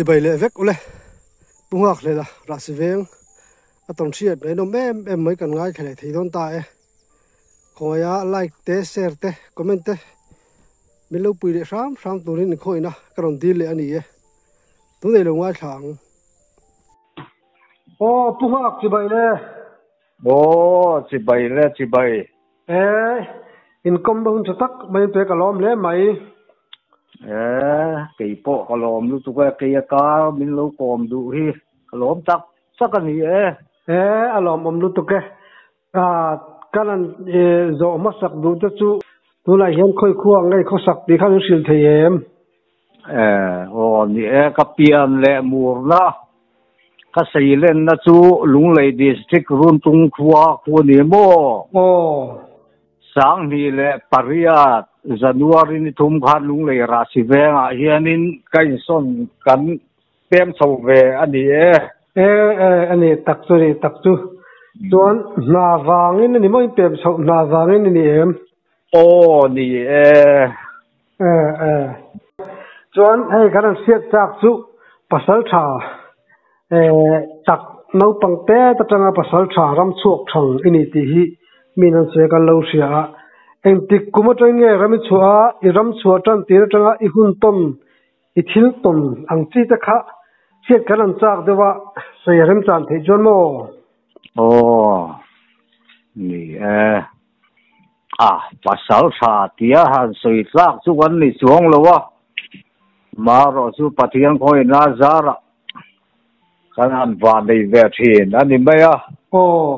Chibai leh vek ule. Pu nghak hlel a, Rahsi veng a tawn hriat mai nawm em em mai kan ngaithla leh thei dawn ta e. Khawngaia like te, share te, comment te min lo pui leh hram hram turin inkhawihna ka rawn dil leh a ni e. Tunei lo ngaithla ang. Aw Pu Nghak chibai le. Aw chibai le chibai. E, inkawmna hun tha tak mai in pe ka lawm hle mai. E, kei pawh ka lawm lutuk e, kei a kar min lo kawm duh hi ka lawm tak tak a ni e. E, a lawmawm lutuk e. Ah, ka lan zawh hmasak duh te chu tunah hian khawi khua ang nge khawsak tih kha min hrilh thei em? E, aw ni e, ka pian leh murna ka seilenna chu Lunglei District Runtung khua khu a ni maw? Aw. 2008 January ni thum khan Lunglei Rahsi vengah hianin ka insawn kan pem chho ve a ni e. E, e, a ni tak chu a ni tak chu. Chuan hna vangin a ni maw in pem chhoh hna vangin a ni em? Aw ni e. E e. Chuan hei kan han hriat chak chu pasal tha e tak naupang te atanga pasal tha ram chhuak thang i ni tih hi mi nan sawi kan lo hria a. Engtik kum atangin nge ram i chhuah a, i ram chhuah tan tir atanga i hun tawn, i thil tawn ang chi te kha hriat kan han chak deuh a, sawi a remchan theih chuan maw? Aw ni e. A pasal tha tia han sawi tlak chu kan ni chuang lo a, marawh chu Pathian khawina zarah kan han van nei ve thin a ni mai a. Aw.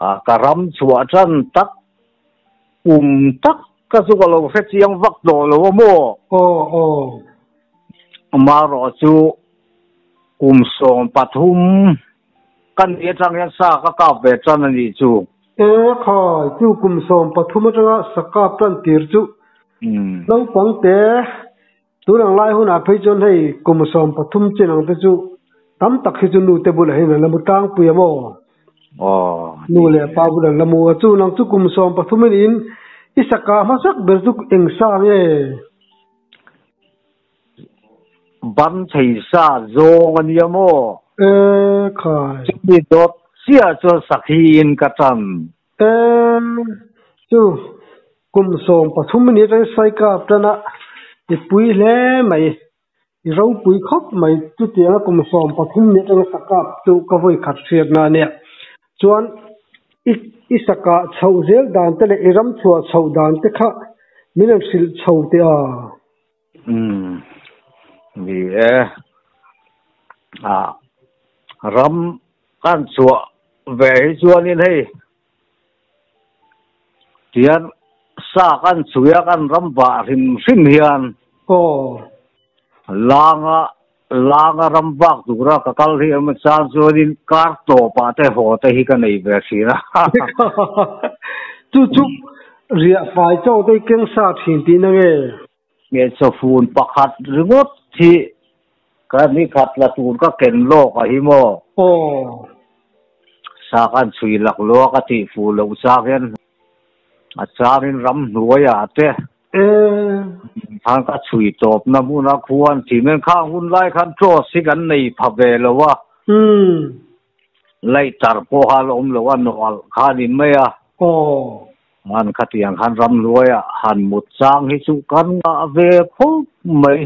A ka ram chhuah tan tak kum tak ka chu ka lo hre chiang vak tawh lo a maw? Aw aw. Marawh chu kum 13 Ka ni atang hian sa ka kap ve tan a nih chu. E khai, chu kum 13 atanga sa kap tan tir chu naupang te tun ang lai hunah phei chuan hei kum 13 chin ang te chu tam tak hi chu nu te bulah hian an la mu tlangpui a maw? Nu leh pa bulah an la mu a, chu nang chu kum 13 a niin i sa kah hmasak ber chu eng sa nge? Ban thei sa zawng a nia maw? E khai. Chumi dawt chiah chuan sakhi in ka tan. E chu kum 13 a ni atangin Saikap tan a i pui hle mai, i ropui khawp mai chutianga kum 13 ni atanga sakap chu ka vawi khat hriatna a nia. Chuan i i sakah chhoh zel dan te leh i ram chhuah chhoh dan te kha min rawn hrilh chho teh a. Umm ni e ah ram kan chhuah ve hi chuanin hei tihian sa kan chhui a kan ram vah hrim hrim hian aw langa langa ram vak tura ka kal hi emaw chang chuanin kar tawpah te haw te hi ka nei ve thin a chu chu riah fai chaw te hi keng sa thin tihna nge? Hmeichhe fun pakhat ringawt hi ka ni khat la tur ka ken lawk a hi maw? Aw. Sa kan chhui lak lo a ka tih fuh loh chang hian a changin ramhnuaiah te khan ka chhui tawpna hmuna khuan thin hian khang hun lai khan chaws hi kan nei pha ve lo a. Laih tar pawh kha a la awm lo a, nawlh kha a ni mai a. Aw. Han khatiang khan ramhnuaiah han mut chang hi chu kan ngah ve khawp mai.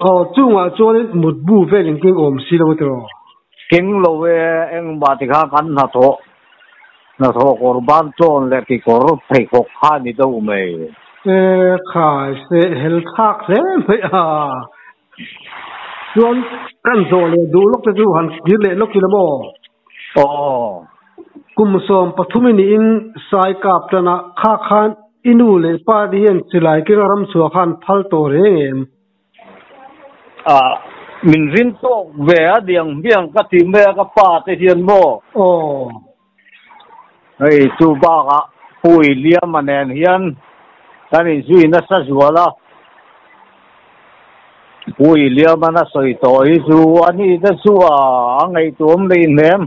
Aw, chungah chuanin mutbu vel in keng awm si lo a tiraw? Keng lo e, engmah ti khan kan hnathawh, hnathawh kawr ban tawn leh kekawr pheikhawk kha a ni deuh mai. E khai, seh hel thlak hle mai a. Chuan kan zawh leh duh lawk te chu han kir leh lawk ila maw? Aw. Kum 13 i niin Sai kap tan a, kha khan i nu leh pa te hian silai kenga ram chhuah khan phal tawh reng em? A, min rin tawk ve a diang hmiang ka ti mai a ka pa te hian maw? Aw. Hei chu bakah Pu Iliama nen hian kan inzui nasa zual a, Pu Iliama'n a sawi tawh hi chu a ni te chu a ngaihtuam leh hnem.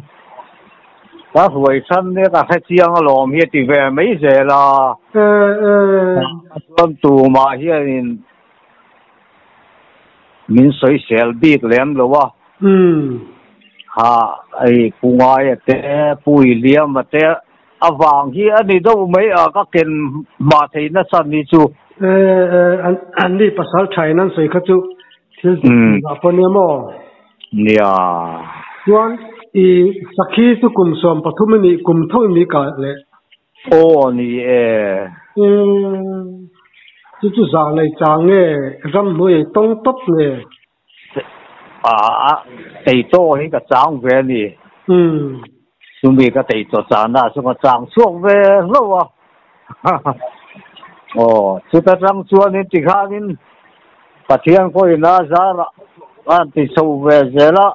Ka hruai chhan nia ka hre chiang alawm hi a ti ve mai zel a. Chuan tumah hianin. Min sawisel bik lem lo a. Ha hei Pu Ngaia te, Pu William-a te avang hi a ni deuh mai a, ka ken hma thei nasa ni chu. E, an ni pasal tha in an sawi kha chu thil dik tih ah pawh nia maw? Nia. Chuan i sakhi chu kum 13 i nih kum tho i mi kah leh? Aw ni e. E, chu chu zah nei chang nge ramhnuai ei tawng tawp nge? A tei tawh hi ka chang ve a ni. Chumi ka tei tawh chana chu ka chang chhuak ve hlauh a. Aw, chuta tang chuanin tikhanin Pathian kawina zarah kan ti chho ve zel a,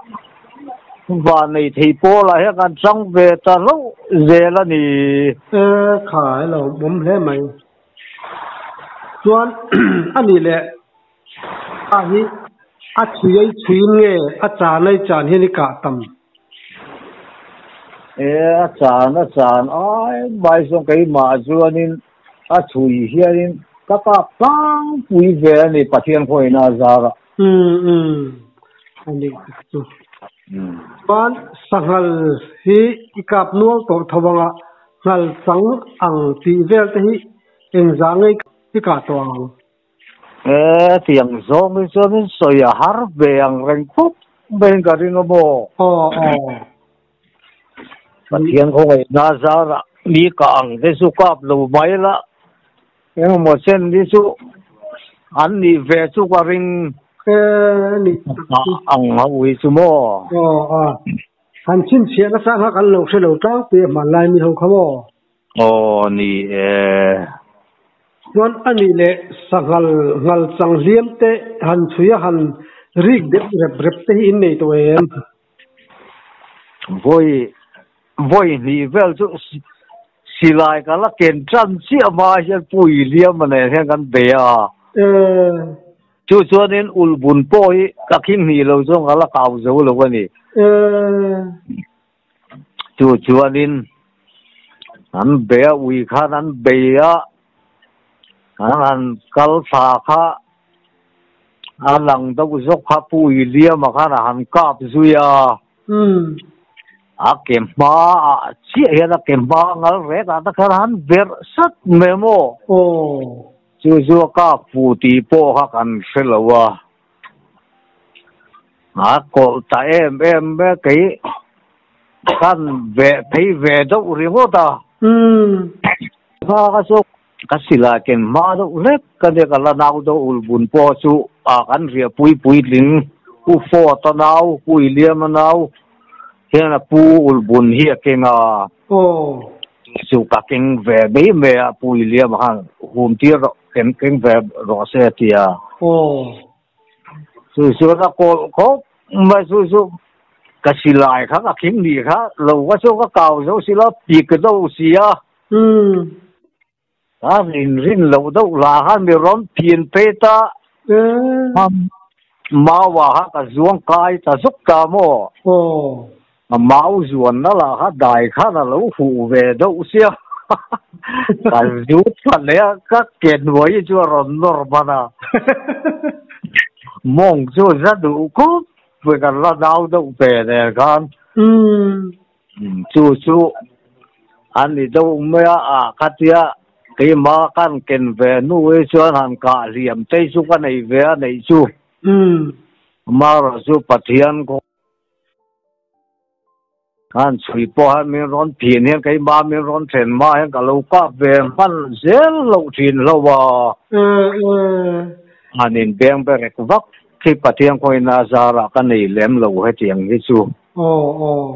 van nei thei pawlah hian kan chang ve ta hlauh zel a ni. E kha, hello, awm hle mai. Chuan a nih leh a hi a chhui ei chhuiin nge a chan ei chan hian i kah tam? E, a chan a chan ai mai chuan keimah chuanin a chhui hianin ka kap tlangpui ve a ni Pathian khawina a zarah. Umm umm a nih tak chu. Chuan sanghal hi i kap nual tawh tho anga nghal chang ang tih vel te hi engzah nge i kah tawh ang? E, tiang zawng hi chuan sawi a har ve ang reng khawp maiin ka ring a maw? Aw aw. Pathian khawngaihna zarah mi kah ang te chu kap lo mai la, engemaw chen hi chu an nih ve chu ka ring. E, nih tak chu. Ang ho hi chu maw? Aw aw. Han chhinchhiah nasa kha kan lo hre lo tlangpui a hmanlai mi ho kha maw? Aw ni e. Chuan a nih leh sanghal nghal chang hliam te han chhui a han rik deuh rep rep te hi in nei tawh em? Vawi vawi hnih vel chu silai ka la ken tan chiah hma hian Pu William-a nen hian kan bei a. E. Chu chuanin ulhbun pawh hi ka khing hnih lo chuan ka la kau zo lo a ni. E. Chu chuanin an bei a, ui khan an bei a, an han kal thla kha a lang deuh zawk kha Pu William-a khan a han kap zui a. A ke hmaah chiah hian a ke hma ngal rek ah te khan a han verh sat mai maw? Chu chu a kap fu tih pawh kha kan hre lo a. A kawlh ta em em mai a, kei khan veh phei ve deuh ringawt a. Hma ka chu ka silai ken hma deuh hlek ka nia, ka la nau deuh ulbun pawh chu a kan riah pui puitling U Fawt a nau, Pu Iliam a nau hian a pu ulbun hi a keng a. Chu ka keng ve mai mai a, Pu Iliam khan hum tir rawh, keng ve rawh se a ti a. Chu chuan a kawlh khawp mai chu chu ka silai kha ka khing nih kha lo ka chu ka kau zo sila pik deuh si a. Ka rin rin loh deuh lah khan mi rawn pian phei ta. Maua kha ka zuang kai ta zuk ta maw? A mau zuanna lah kha dai khan a lo huh ve deuh sia. Ka zut thla leh a, ka ke hnuai hi chu a rawn nawr hman a. Mawng chu za duh khawp mai kan la nau deuh ve nen khan. Chu chu an ni deuh mai a, ah khatia keimah kan ken ve hnu hi chuan han kah hliam te chu ka nei ve a neih chu. Amaherawh chu Pathian Khan chhui pawh hian min rawn phin hian keimah min rawn then hma hian ka lo kap ve hman zel loh thin hlo a. Han inbeng berek vak khi Pathian khawina zarah ka nei lem lo hetiang hi chu. Aw aw.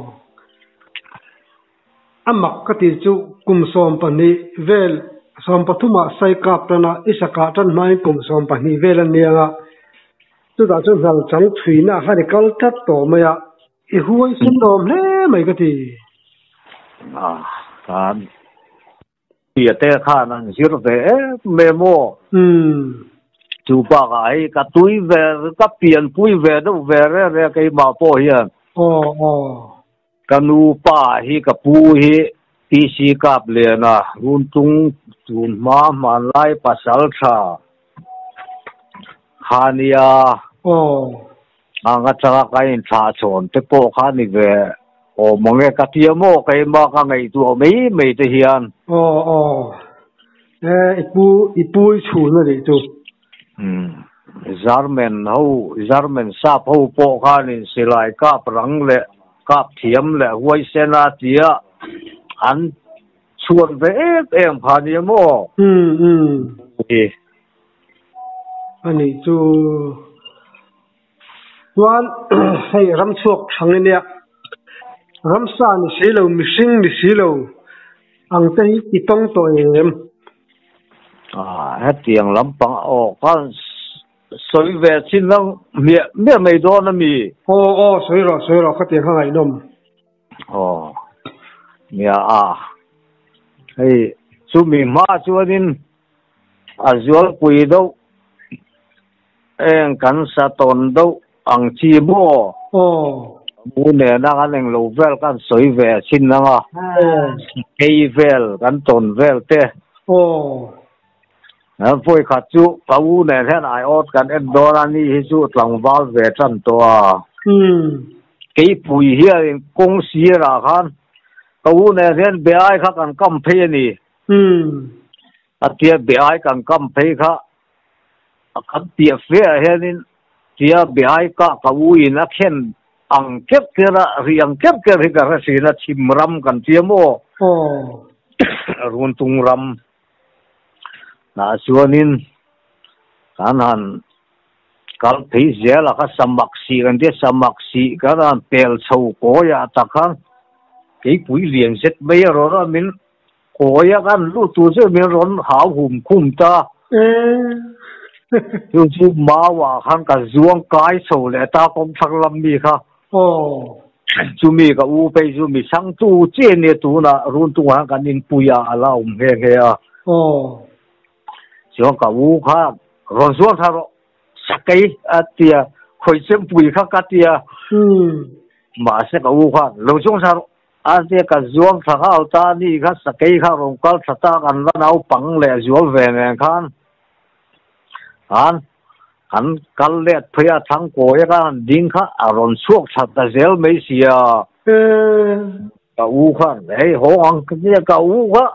A mak ka tih chu kum 12 vel 13 ah sai kap tan a i sakah tan hmain kum 12 vel a niang a. Chutah chuan hnal chang chhuina a khan i kal tlat tawh mai a. I huai sen awm hle mai ka ti. Ah, khan tia te khan an zir ve em em aw. Chu bakah hei ka tui ve, ka pianpui ve deuh ve re re keimah pawh hian. Aw, aw. Ka nu pa hi ka pu hi PC Kapliana Runtung tun hma hmanlai pasal tha kha nia. Aw. Ang atanga ka in thlah chhawn te pawh kha ni ve awm ang e ka tia maw keimah ka ngaihtuah mai mai te hian. Aw aw. E i pu i pu i chhun a nih chu. Umm. German ho German sap ho pawh khanin silai kap rang leh kap thiam leh huaisen a tia an chhuan ve em em kha nia maw? Umm umm. A nih chu. Chuan hei ram chhuak thang i nia. Ramsa ni si lo, mihring ni si lo ang te hi i tawng tawh em? Ah, hetiang lampang aw ka sawi ve chin lang hmiah hmiah mai dawn a mi? Aw aw, sawi rawh, sawi rawh, khatiang kha ngaihnawm. Aw, nia a, hei chumi hma chuanin a zualpui deuh eng kan sa tawn deuh ang chi maw? Aw. Mu nena kan englo vel kan sawi ve a chin ang a, sakei vel kan tawn vel te. Aw. Vawi khat chu ka u nen hian aiawt kan en dawn a, ni hi chu tlangval ve tan tawh a. Keipui hianin kawng sirah khan ka u nen hian be ai kha kan kam phei a ni. A tia be ai kan kam phei kha kan piah fe ah hianin tia be ai kah ka u in a khen ang keuh ker a, ri ang keuh ker hi ka hre thin a, chhim ram kan tia maw? Runtung ram. Tah chuanin kan han kal phei zel a kha samak sih kan tia samak sih kan han pel chho kawi ah tak khan keipui lian zet mai a rawn a min kawi a kan lut tur chu min rawn hau hum khum ta. Chu chu mau ah khan ka zuang kai chho leh ta kawngthlang lam mi kha. Chumi ka u phei chu mi chhangtu chiah nia tunah Runtungah khan kan inpui a, a la awm nghe nghe a. Chuan ka u kha rawn zuar thla rawh, sakei a ti a, khawi chempui kha ka ti a. Mahse ka u khan lo zuang thla rawh a ti a, ka zuang thla nghal ta a ni kha, sakei kha rawn kal thla ta kan la naupang leh zual ve nen khan. Khan kan kal let phei a, Thangkawi a kan ding kha a rawn chhuak tha ta zel mai si a. Ka u khan hei haw ang ka nia, ka u kha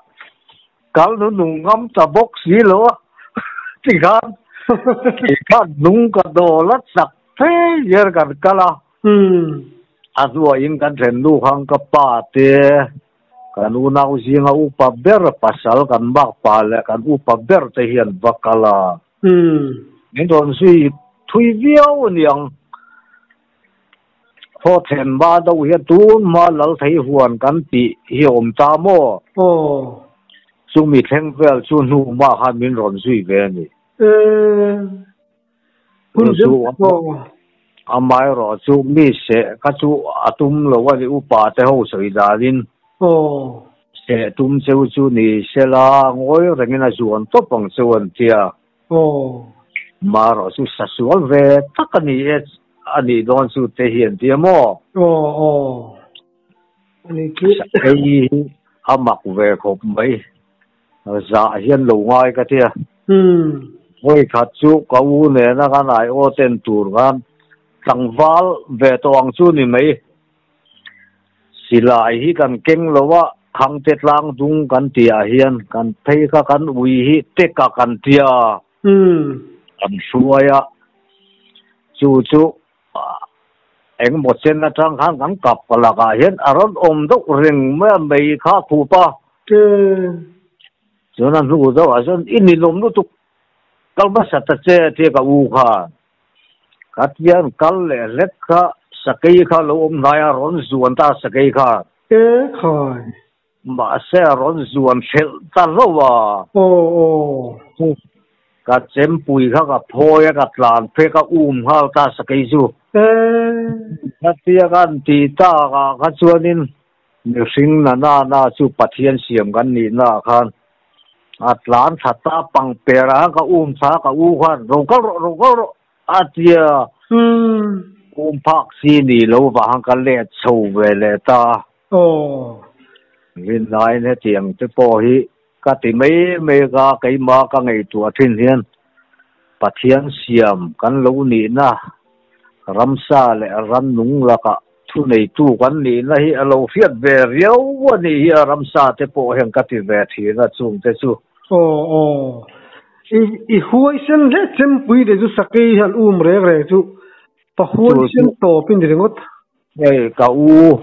kal nu nung ngam ta bawk si lo a ti khan kei khan nung ka dawl a chak fe hian kan kal a. A hnuaiin kan then nu khan ka pa te Kan unau zinga upa ber pasal kan makpa leh kan upa ber te hian va kal a. Min rawn zui thui viau a niang. Khaw then hma deuh hian tun hma lal thei huan kan tih hi a awm ta maw? Chumi thleng vel chu hnu hma khan min rawn zui ve a ni. Amaherawh chu mi seh kha chu a tum lo a ni, upa te ho sawi danin seh tum cheu chu ni sela ngawi rengin a zuan tawp ang cheu an tia. Amaherawh chu sasual ve tak a ni e a nih dawn chu te hi an tia maw? Hei hi a mak ve khawp mai. Zah hian lo ngai ka tia. Vawi khat chu ka u nena kan aiaw ten tur khan tlangval ve tawh ang chu ni mai. Silai hi kan keng lo a, Khangte tlang dung kan tihah hian kan phei kha kan ui hi teka kan tia. Kan hruai a, chu chu Engemaw chen atang khan kan kap lakah hian a rawn awm deuh reng mai a, mei kha a khup a. Chuan a hnu deuhah chuan i ninawm lutuk, kal hmasa ta che a tia ka u khan. Ka tian kal leh hlek kha sakei kha lo awm hnai a, rawn zuan ta sakei kha. Mahse a rawn zuan hrelh ta lo a. Ka chempui kha ka phawi a, ka tlan phei ka um nghal ta sakei chu. Khatia kan tih tak ah kha chuanin mihring na na na chu Pathian siam kan nih na ah khan a tlan thla ta pangper ah khan ka um thla a, ka u khan ro kal rawh ro kal rawh a tia. Um phak si ni lo vang ka let chho ve leh ta. Aw. Rinlaiin hetiang te pawh hi ka ti mai mai ka, keimah ka ngaihtuah thin hian Pathian siam kan lo nihna Ramsa leh rannung lakah thuneitu kan nihna hi a lo hriat ve riau a nih hi a, ramsa te pawh hian ka ti ve thin a chungte chu. Aw aw. I i huaisen hle chempui leh chu sakei hian um reng reng chu pa huaisen tawp i ni ringawt. Hei ka u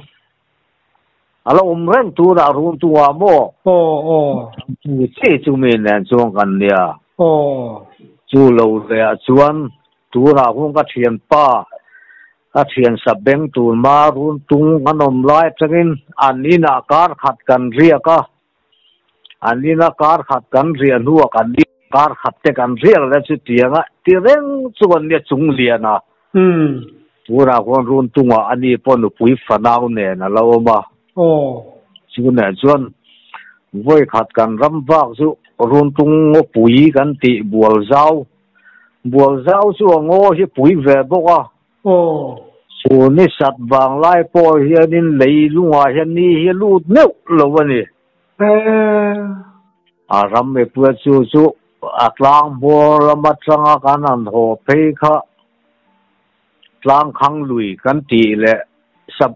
a lo awm reng tunah run tungah maw? Aw aw. Chu chiah chu mi nen chuan kan nia. Aw. Chu lo lehah chuan Tunah hun ka thianpa, ka thiansa beng tur ma run tung an awm lai atangin an inah kar khat kan riak a, an ina kar khat kan riah hnuah kan in kar khat te kan riak leh chutianga ti reng chu an nia chung lian a. Tunah khuan run tungah ani pawh nupui fanau nen a lo awm a. Chu nen chuan vawi khat kan ram vak chu run tung ngawpui kan tih bual zau Bual zau chu a ngaw hi pui ve bawk a. Aw. Chu ni sat vang lai pawh hianin lei lungah hian ni hi a lut meuh lo a ni. Ee. A ram mipui chu chu a tlang hmawr lam atanga kan han haw phei kha tlang khang lui kan tih leh sap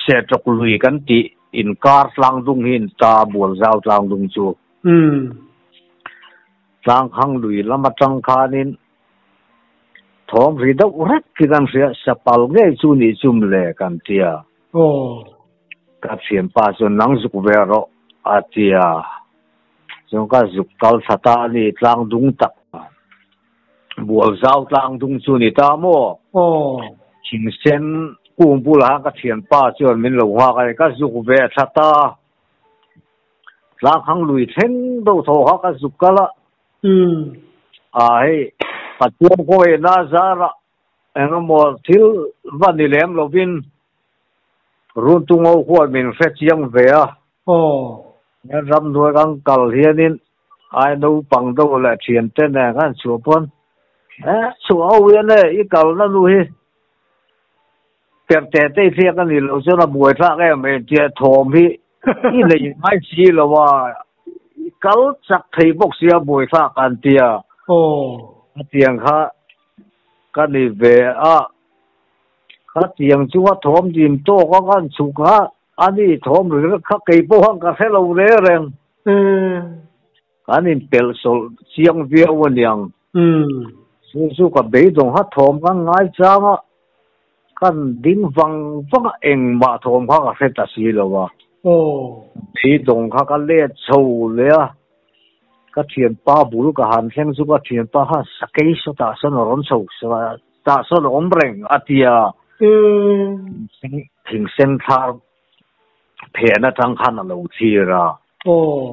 sehṭawk lui kan tih inkar tlang dung hi in ta bual zau tlang dung chu. Umm. Tlangkhang lui lam atang khanin thawm ri deuh rek hi kan hria, sapal ngei chu nih chum le kan tia. Aw. Ka thianpa chuan nang zuk ve rawh a tia. Chuan ka zuk kal thla ta a ni, tlang dung tak bual zau tlang dung chu ni ta maw? Aw. Thingsen kung bulah khan ka thianpa chuan min lo nghak a ni, ka zuk ve thla ta. Tlanghang lui thleng deuh thaw kha ka zuk kal a. A hei Pathian kawina zarah eng emaw thil va ni lem lovin Runtungo khuan min hre chiang ve a. Ramhnuai kan kal hianin ai naupang deuh leh thiante nen kan chhuah pawn e chhuah ho hian e i kalna nu hi Perte te i hriat a nih loh chuan a buai thlak em em tia thawm hi i nei ngai si lo a, i kal chak thei bawk si a buai thlak an tia. Khatiang kha ka ni ve a, khatiang chunga thawm dim tawk a kan chhuk kha a ni thawm ri kha kei pawh khan ka hre lo reng reng. Kan inpelh sawlh chiang viau a niang. Chu chu ka beidawng kha thawm kan ngai chang a, kan ding vang vang a, engmah thawm kha ka hre ta si lo a. Beidawng kha ka let chho leh a, ka thianpa bul ka han thleng chu ka thianpa khan sakei sawtah sawn a rawn chho tah sawn a awm reng a ti a. Thingsen thlar phen atang khan a lo thlir a. Aw.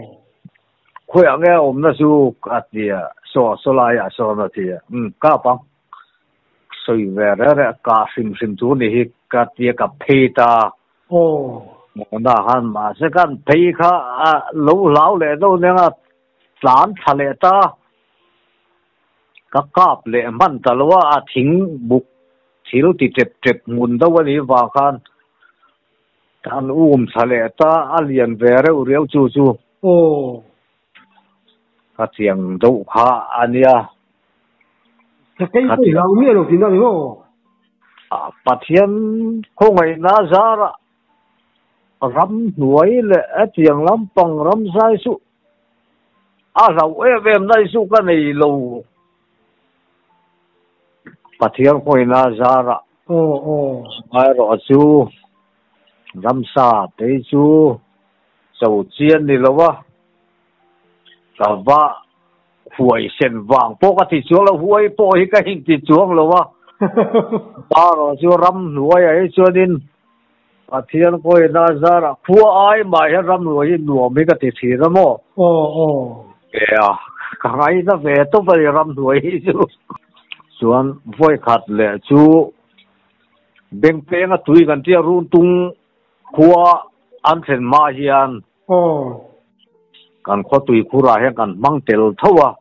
Khawiah nge a awmna chu a ti a, saw saw laiah sawn a ti a, umm kap ang, sawi ve reh reh kah hrim hrim chu ni hi ka ti a ka phei ta. Aw. Mawna khan mahse khan phei kha a lo hlau leh deuh nen a tlan thla leh ta, ka kap leh hman ta lo a, a thing buk thil ti tep tep hmun deuh a nih vang khan An um thla leh ta, a lian ve reuh riau chu chu. Aw. Ka chiang deuh kha a nia. Sakei pawh i hlau miah lo tihna a ni maw? Pathian khawngaihna zarah ramhnuai leh hetiang lampang ramzai chu a hlauh em em na hi chu ka nei lo. Pathian khawngaihna zarah amaherawh chu ramsa te chu cho chian ni lo a, ka va huai sen vang pawh ka ti chuang lo, huai pawh hi ka inti chuang lo a, amaherawh chu ramhnuaiah hi chuanin Pathian khawngaihna zarah khua ai mah hian ramhnuai hi nuam hi ka ti thin a maw? Ea, ka ngaina ve tawp a ni ramhnuai hi chu. Chuan vawikhat leh chu Bengpeng a tui kan tia Runtung khua an thlen hma hian kan khaw tuikhurah hian kan hmang tel tho a,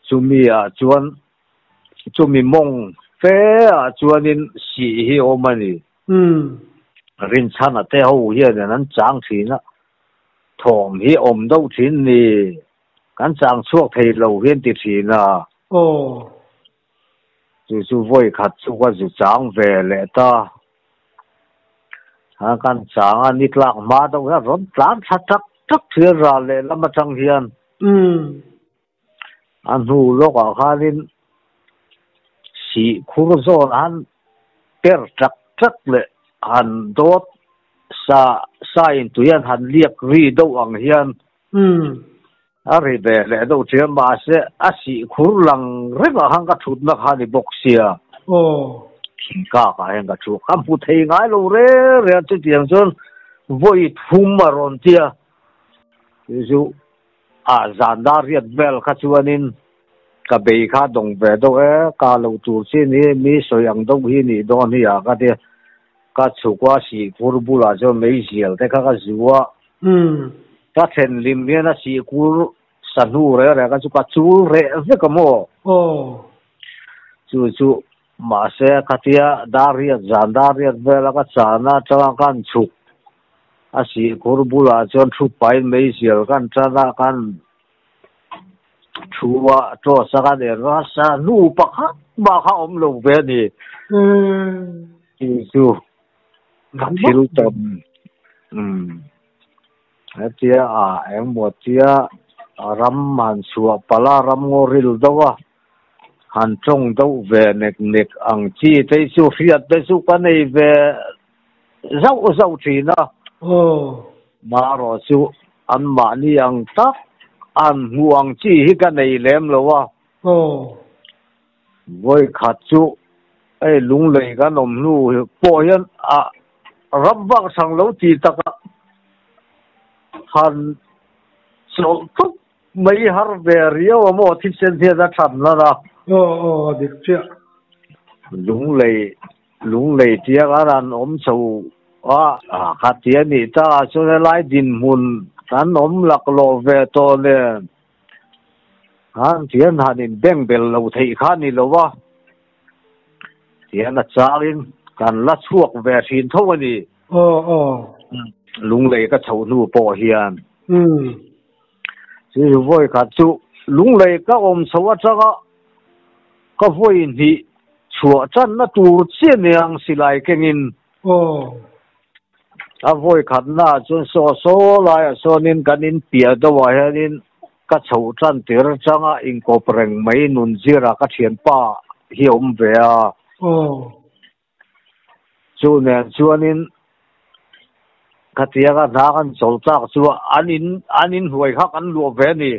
chumi ah chuan Chumi mawng fe ah chuanin sih hi a awm a ni. Rinchhana te ho hianin an chang thin a, thawm hi a awm deuh thin ni, kan chang chhuak thei lo hian ti thin a. Chu chu vawi khat chu ka zu chang ve leh ta. A kan chang a ni tlak hma deuh hian rawn tlan tha tak tak thian ral leh lam atang hian. A hnu lawkah khanin sih khur zawn han per tak tak leh han dawt sa sa in tui an han liak ri deuh ang hian a ri ve leh deuh ṭhiam mahse a sih khur lang rengah khan ka ṭhutna kha a ni bawk sia. Thingkakah hian ka ṭhu ka hmu thei ngai lo reng reng a chutiang chuan vawi thum a rawn tia chu chu a zan dar riat vel kha chuanin ka bei kha dawng ve deuh e ka lo tur chi ni mi sawi ang deuh hi nih dawn hi a ka tia ka chhuk a sih khur bulah chuan meizial te kha ka zu a. Ka then hlim hian a sihkur sa hnu reng reng kha chu ka chul reh vek a maw? Chu chu mahse khatia dar riat zan dar riat vela ka chana atanga kan chhuk a sihkur bulah chuan thu pain meizial kan tan a kan thu a tawsa kan en a sa hnu pakhat mah kha awm lo ve a ni. Chu chu Ka thil tawn hetia a engmaw tia ram han chhuah palh a, ram ngaw ril deuh a, han tawng deuh ve nek nek ang chi te hi chu hriat te chu ka nei ve zauh zauh thin a. Marawh chu anmahni ang tak an hmuh ang chi hi ka nei lem lo a. Vawi khat chu hei lunglei kan awm hnu pawh hian a ram vak chang lo ti taka han chawlh tawp mai har ve riau a maw thisen hian a than hlan a. Aw aw a dik chiah. Lunglei lunglei tia kan han awm chho a, khatia nih ta chuan helai dinhmun kan awm laklawh ve tawh nen. Han tian han in beng bel lo theih kha ni lo a, tian a changin kan la chhuak ve thin tho a ni. Aw aw. Lunglei ka chhoh hnu pawh hian. Chu vawi khat chu lunglei ka awm chho atanga ka vawi hnih chhuah tanna tur chiah niang silai kengin. Aw. A vawi khatnaah chuan saw saw laiah sawnin kan in piah deuhah hianin ka chhoh tan tir atanga inkawp reng mai nun zira ka thianpa hi a awm ve a. Chu nen chuanin khatiang a hna kan chawl tlak chu an in an in hnuai kha kan luah ve a ni.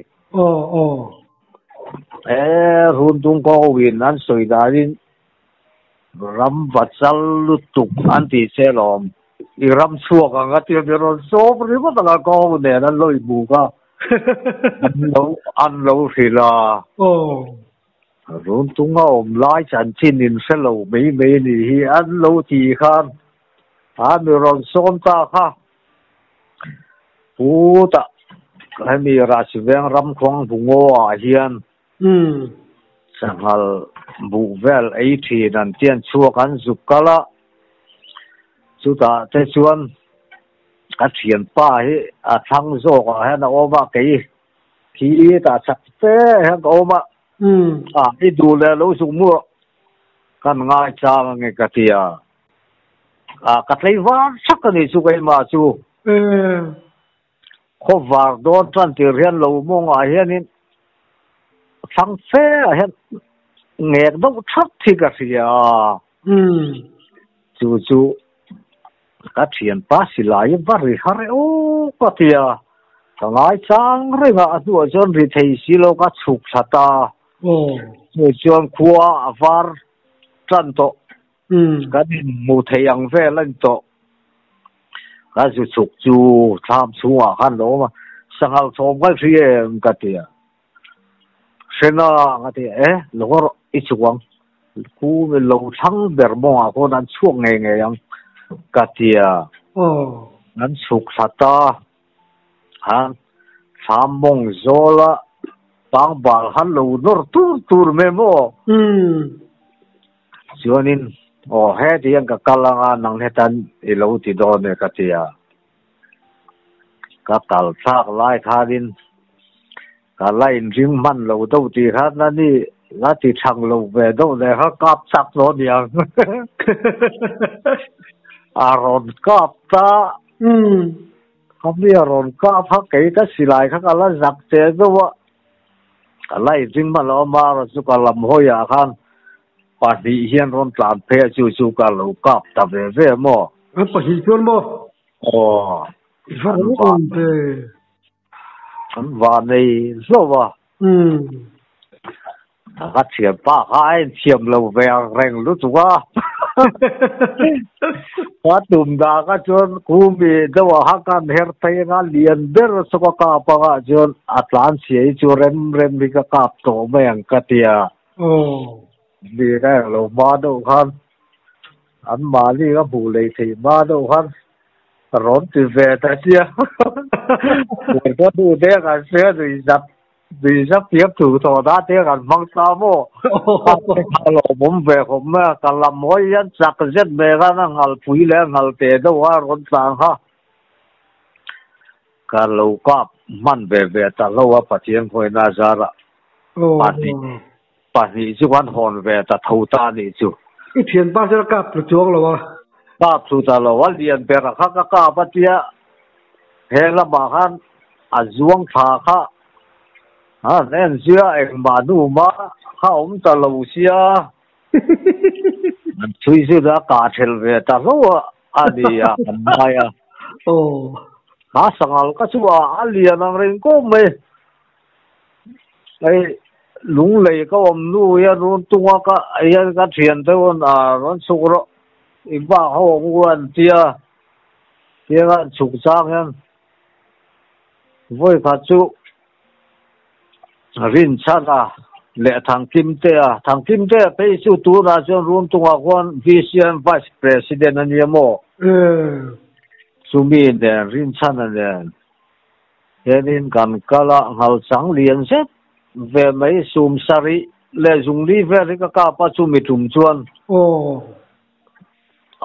E Rundung kawngin an sawi danin Ram va chal lutuk an tih che lawm. I ram chhuak ang a tia mi rawn sawm ringawt ang a kawng nen an lo inbuk a, an lo an lo hrilh a. Run tunga awm lai chanchin in hre lo mai mai a nih hi an lo tih khan a mi rawn sawm ta kha. Putah hemi Rahsiveng ramkhuang Bungaw ah hian Sanghal buh vel ei thin an tian chhuak an zuk kal a, chutah te chuan a thianpa hi a thlang zawkah hian a awm a, kei khi tah chak fe hian ka awm a, a i duh leh lo zuk mu rawh, kan ngai chang ange ka ti a, ka tlei var thak a ni chu keimah chu. Khaw var dawn tan tir hian lo mawngah hianin thlang fe ah hian ngek deuh thap hi ka hria a. Chu chu ka thianpa silai va ri har e aw ka ti a, ka ngai chang reng a, a hnuah chuan ri thei si lo ka chhuk thla ta. Chu chuan khua a var tan tawh. Kan inhmu thei ang vel a ni tawh. Ka zu chhuk chu thlam chhungah khan lo awm a, sanghal chhawm kha i hria em ka ti a. Hrena ka ti a, e lo haw rawh i chhuk ang, khu lo thlang ber mawngah khawn an chhuak ngei ngei ang ka ti a. An chhuk thla ta a, thlam mawng zawla pangbal khan lo nawr tur tur mai maw. Chuanin, Aw, heti hian ka kal anga nang hetan i lo ti dawn e ka ti a. Ka kal thlak lai khanin ka la inring hman lo deuh tih khan a ni La ti thang lo ve deuh leh kha kap chak lo niang. A rawn kap ta. Khami a rawn kap kha kei ka silai kha ka la zak che deuh a. Ka la inring hman lo a, amaherawh chu ka lam hawiah khan pahnih hian rawn tlan phei a, chu chu ka lo kap ta ve ve maw? An pahnih chuan maw? Aw. I va rawng awm ve. An va nei hlauh a. Ka thianpa kha a inthiam lo ve ang reng lutuk a. Ka tum dah kha chuan khumi deuh ah kha kan her phei anga lian ber chu ka kap anga chuan a tlan chhia hi chu rem rem hi ka kap tawh mai ang ka ti a. Ni ka eng lo hma deuh khan an mahni ka hmuh lei theih hma deuh khan Ka rawn ti ve ta sia. Puan ka duh te kan hria nui zap nui zap thiam thu tawh na te kan hmang ta maw. Ka lawmawm ve khawp mai a, ka lam hawi hian chak zet mai khan a nghal pui leh a nghal te deuh a rawn tlang kha. Ka lo kap hman ve ve ta hlo a Pathian khawina zarah pahnih pahnih chu kan hawn ve ta tho ta a nih chu. I thianpa chu a kap tlu chuang lo a. Kap tlu ta lo a, lian ber a kha ka kap a tia he lamah khan a zuang thla kha an en zia engmah hnu mah kha awm ta lo sia an chhui zut a kah thelh ve ta hlauh a a ni a an ngai a. Kha sanghal ka chu a lian ang reng kawp mai. Hei lunglei ka awm hnu hian run tunga ka hian ka thian te hun a rawn chhuk rawh i bak ho ang u an tia tianga an chhuk chang hian vawi khat chu rinchhan a leh Thangkimte a Thangkimte a phei chu tunah chuan run tungah khuan VCM Vice President a nia maw chumi nen rinchhan a nen. Hianin kan kal a, nghal chang lian zet ve mai sum sarih leh zungli vel hi ka kap a, chumi tum chuan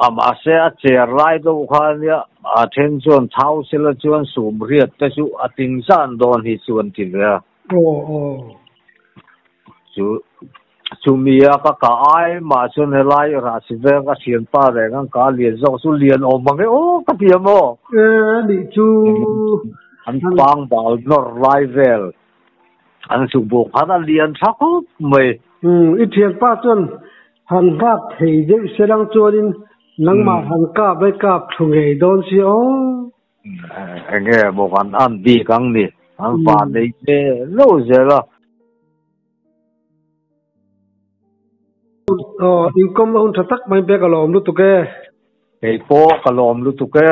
a mahse a cher lai deuh kha ania, a then chuan thau sela chuan sum riat te chu a ting zan dawn hi chu an ti ve a. Chu Chumi a ka kah ai mah chuan helai Rahsi veng a thianpa reng ang ka lian zawk chu lian awm ang e aw ka ti a maw? E nih chu. An pang bal nawr lai vel an chuk buk khan a lian tha khawp mai. Umm i thianpa chuan han nghak thei deuh se lang chuanin nangmah han kap e kap thlu ngei dawn si aw. Enge maw kan an bik ang ni an van nei ve lo zel a. Aw, inkawm a hun tha tak mai pek a lawm lutuk e. Kei pawh ka lawm lutuk e.